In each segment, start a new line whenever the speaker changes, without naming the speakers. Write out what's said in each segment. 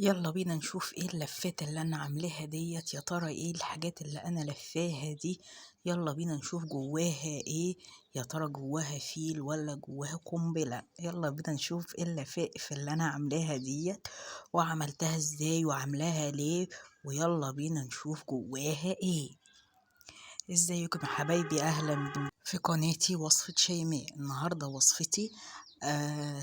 يلا بينا نشوف ايه اللفات اللي انا عاملاها ديت، يا ترى ايه الحاجات اللي انا لفاها دي. يلا بينا نشوف جواها ايه، يا ترى جواها فيل ولا جواها قنبلة. يلا بينا نشوف ايه اللفائف اللي انا عاملاها ديت، وعملتها ازاي وعاملاها ليه، ويلا بينا نشوف جواها ايه. ازيكم يا حبايبي، اهلا في قناتي وصفة شيماء. النهاردة وصفتي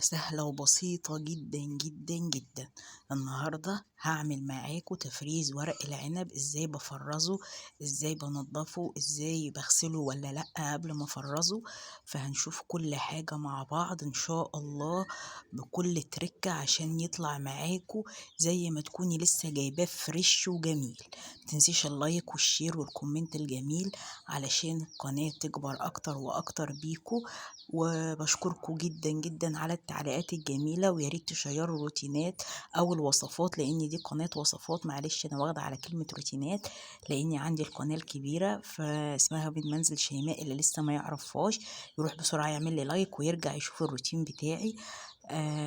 سهلة وبسيطة جدا جدا جدا. النهاردة هعمل معاكم تفريز ورق العنب، ازاي بفرزه، ازاي بنضفه، ازاي بغسله ولا لأ قبل ما افرزه. فهنشوف كل حاجة مع بعض ان شاء الله بكل تركة عشان يطلع معاكم زي ما تكوني لسه جايباه fresh وجميل. متنسيش ال like وال share وال comment الجميل علشان القناة تكبر اكتر واكتر بيكو. وبشكركم جدا جدا على التعليقات الجميلة، ويا ريت تشيروا الروتينات او الوصفات، لان دي قناة وصفات. معلش انا واخدة على كلمة روتينات لاني عندي القناة الكبيرة فاسمها بنت منزل شيماء، اللي لسه ما يعرفهاش يروح بسرعة يعمل لي like ويرجع يشوف الروتين بتاعي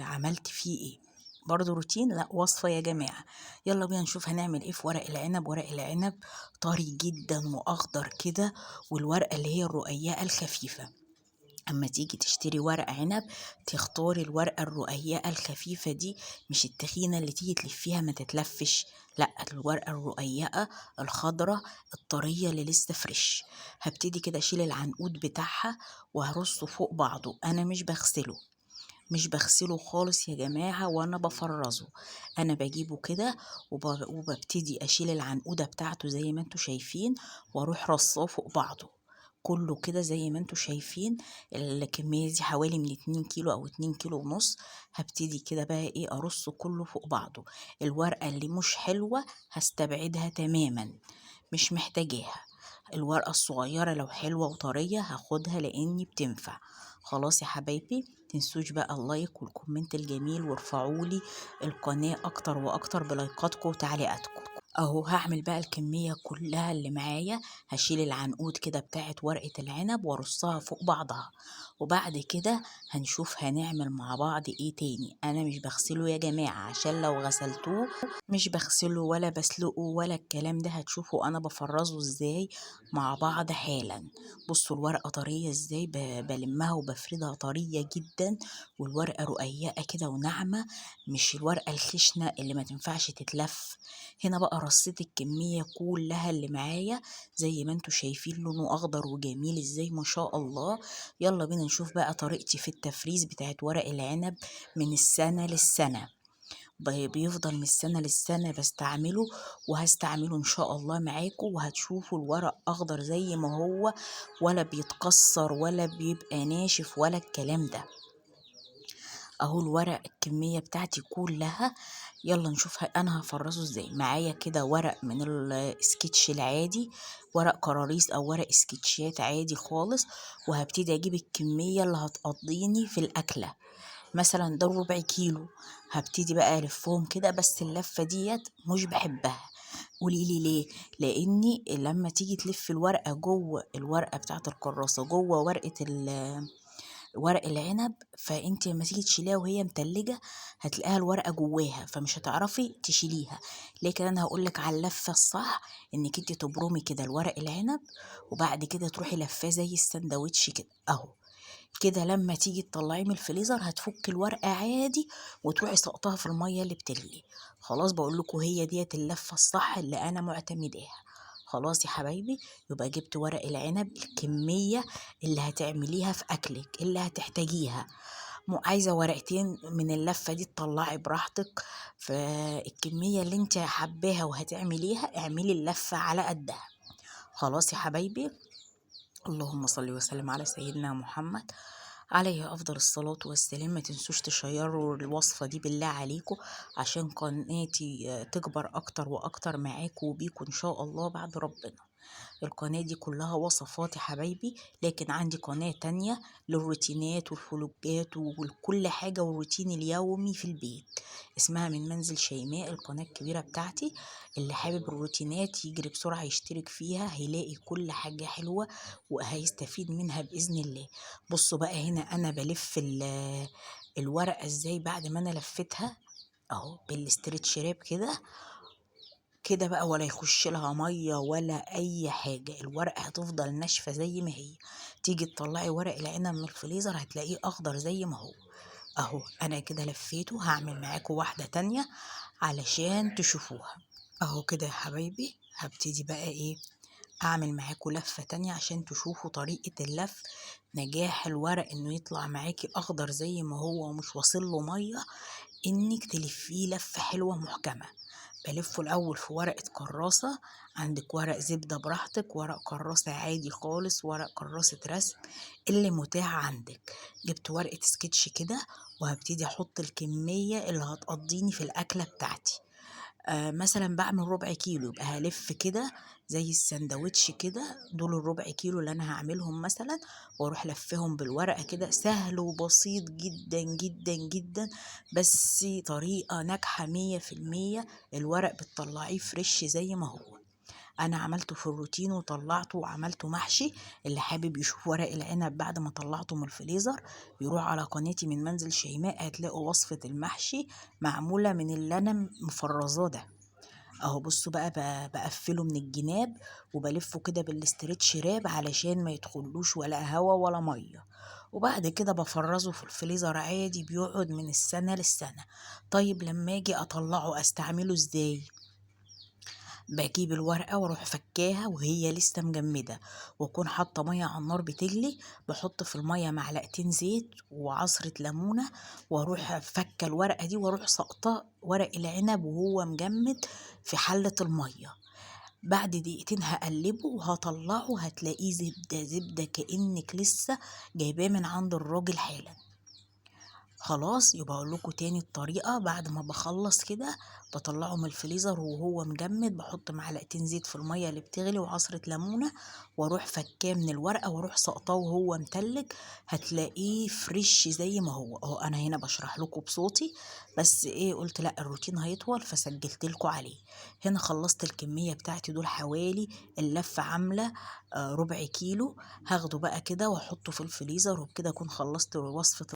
عملت فيه ايه. برضو روتين لا وصفة يا جماعة. يلا بينا نشوف هنعمل ايه في ورق العنب. ورق العنب طري جدا واخضر كده، والورقة اللي هي الرقيقة الخفيفة. اما تيجي تشتري ورق عنب تختاري الورقة الرقيقة الخفيفة دي، مش التخينة اللي تيجي تلفيها ما تتلفش، لا الورقة الرقيقة الخضرة الطرية اللي لسه fresh. هبتدي كده اشيل العنقود بتاعها وهرصه فوق بعضه. انا مش بغسله خالص يا جماعة وانا بفرزه، انا بجيبه كده وببتدي اشيل العنقودة بتاعته زي ما انتوا شايفين، واروح رصاه فوق بعضه كله كده زي ما انتوا شايفين. الكمية دي حوالي من 2 كيلو او 2 كيلو ونص. هبتدي كده بقى ايه ارصه كله فوق بعضه. الورقة اللي مش حلوة هستبعدها تماما، مش محتاجاها. الورقة الصغيرة لو حلوة وطرية هاخدها لاني بتنفع. خلاص يا حبايبي، متنسوش بقى ال like وال comment الجميل، وارفعولي القناة اكتر واكتر بلايكاتكم وتعليقاتكم. اهو هعمل بقى الكمية كلها اللي معايا، هشيل العنقود كده بتاعت ورقة العنب وارصها فوق بعضها، وبعد كده هنشوف هنعمل مع بعض ايه تاني. انا مش بغسله يا جماعة، عشان لو غسلتوه مش بغسله ولا بسلقه ولا الكلام ده، هتشوفوا انا بفرزه ازاي مع بعض حالا. بصوا الورقة طرية ازاي، بلمها وبفردها طرية جدا، والورقة رقيقة كده وناعمة، مش الورقة الخشنة اللي ما تنفعش تتلف. هنا بقى رصيت الكمية كلها اللي معايا زي ما انتوا شايفين، لونه اخضر وجميل ازاي ما شاء الله. يلا بينا نشوف بقى طريقتي في التفريز بتاعت ورق العنب من السنة للسنة. بيفضل من السنة للسنة بستعمله، وهستعمله إن شاء الله معاكم، وهتشوفوا الورق أخضر زي ما هو، ولا بيتكسر ولا بيبقى ناشف ولا الكلام ده. أهو الورق الكمية بتاعتي كلها. يلا نشوف أنا هفرزه إزاي. معايا كده ورق من السكتش العادي، ورق كراريس أو ورق سكتشات عادي خالص، وهبتدي أجيب الكمية اللي هتقضيني في الأكلة. مثلا ده ربع كيلو، هبتدي بقى ألفهم كده. بس اللفة ديت مش بحبها، قولي لي ليه؟ لأني لما تيجي تلف الورقة جوه الورقة بتاعت الكراسة، جوه ورقة ورق العنب، فانت لما تيجي تشيليها وهي متلجة هتلاقيها الورقة جواها، فمش هتعرفي تشيليها. لكن انا هقولك على اللفة الصح، انك انت تبرمي كده الورق العنب وبعد كده تروحي لفاه زي السندوتش كده اهو كده. لما تيجي تطلعيه من الفريزر هتفك الورقة عادي وتروحي سقطها في المية اللي بتغلي. خلاص بقول لكم هي ديت اللفة الصح اللي انا معتمداها. خلاص يا حبايبي، يبقى جبت ورق العنب الكمية اللي هتعمليها في أكلك اللي هتحتاجيها. عايزة ورقتين من اللفة دي تطلعي براحتك، فالكمية اللي انت حباها وهتعمليها اعملي اللفة على قدها. خلاص يا حبايبي، اللهم صل وسلم على سيدنا محمد عليه أفضل الصلاة والسلام. ما تنسوش تشيروا الوصفة دي بالله عليكم عشان قناتي تكبر أكتر وأكتر معاكم وبيكم إن شاء الله بعد ربنا. القناة دي كلها وصفات يا حبايبي، لكن عندي قناة تانية للروتينات والفلوجات وكل حاجة والروتين اليومي في البيت، اسمها من منزل شيماء، القناة الكبيرة بتاعتي. اللي حابب الروتينات يجري بسرعة يشترك فيها، هيلاقي كل حاجة حلوة وهيستفيد منها بإذن الله. بصوا بقى هنا أنا بلف الورقة ازاي بعد ما أنا لفتها اهو بال stretch wrap كده كده بقى، ولا يخش لها مية ولا اي حاجة، الورقة هتفضل ناشفة زي ما هي. تيجي تطلعي ورق العنب من الفليزر هتلاقيه اخضر زي ما هو. اهو انا كده لفيته، هعمل معاكم واحدة تانية علشان تشوفوها. اهو كده يا حبايبي، هبتدي بقى ايه، اعمل معاكم لفة تانية عشان تشوفوا طريقة اللف، نجاح الورق انه يطلع معاكي اخضر زي ما هو ومش واصل له مية، انك تلفيه لفة حلوة محكمة. بلفه الاول في ورقة كراسة، عندك ورق زبدة براحتك، ورق كراسة عادي خالص، ورق كراسة رسم، اللي متاح عندك. جبت ورقة سكتش كده وهبتدي احط الكمية اللي هتقضيني في الاكلة بتاعتي. مثلا بعمل ربع كيلو، يبقى هلف كده زي السندوتش كده، دول الربع كيلو اللي انا هعملهم مثلا، واروح لفهم بالورقة كده. سهل وبسيط جدا جدا جدا، بس طريقة ناجحة 100%. الورق بتطلعيه fresh زي ما هو. انا عملته في الروتين وطلعته وعملته محشي. اللي حابب يشوف ورق العنب بعد ما طلعته من الفريزر يروح على قناتي من منزل شيماء، هتلاقوا وصفة المحشي معمولة من اللي انا مفرزاه ده. اهو بصوا بقى، بقفله من الجناب وبلفه كده بال stretch wrap علشان ما يدخلوش ولا هوا ولا مية، وبعد كده بفرزه في الفريزر عادي، بيقعد من السنة للسنة. طيب لما اجي اطلعه استعمله ازاي؟ بجيب الورقة واروح فكاها وهي لسه مجمدة، واكون حاطة مية على النار بتغلي، بحط في المية معلقتين زيت وعصرة ليمونة، واروح فكة الورقة دي واروح سقطة ورق العنب وهو مجمد في حلة المية. بعد دقيقتين هقلبه وهطلعه، هتلاقيه زبدة زبدة كأنك لسه جايباه من عند الراجل حالا. خلاص، يبقى اقول لكم تاني الطريقة. بعد ما بخلص كده بطلعه من الفريزر وهو مجمد، بحط معلقتين زيت في المية اللي بتغلي وعصرة ليمونة، واروح فكاه من الورقة واروح سقطاه وهو متلج، هتلاقيه fresh زي ما هو. اهو انا هنا بشرح لكم بصوتي، بس ايه، قلت لا الروتين هيطول فسجلت لكم عليه. هنا خلصت الكمية بتاعتي، دول حوالي اللفة عاملة ربع كيلو. هاخده بقى كده واحطه في الفريزر، وبكده اكون خلصت وصفة.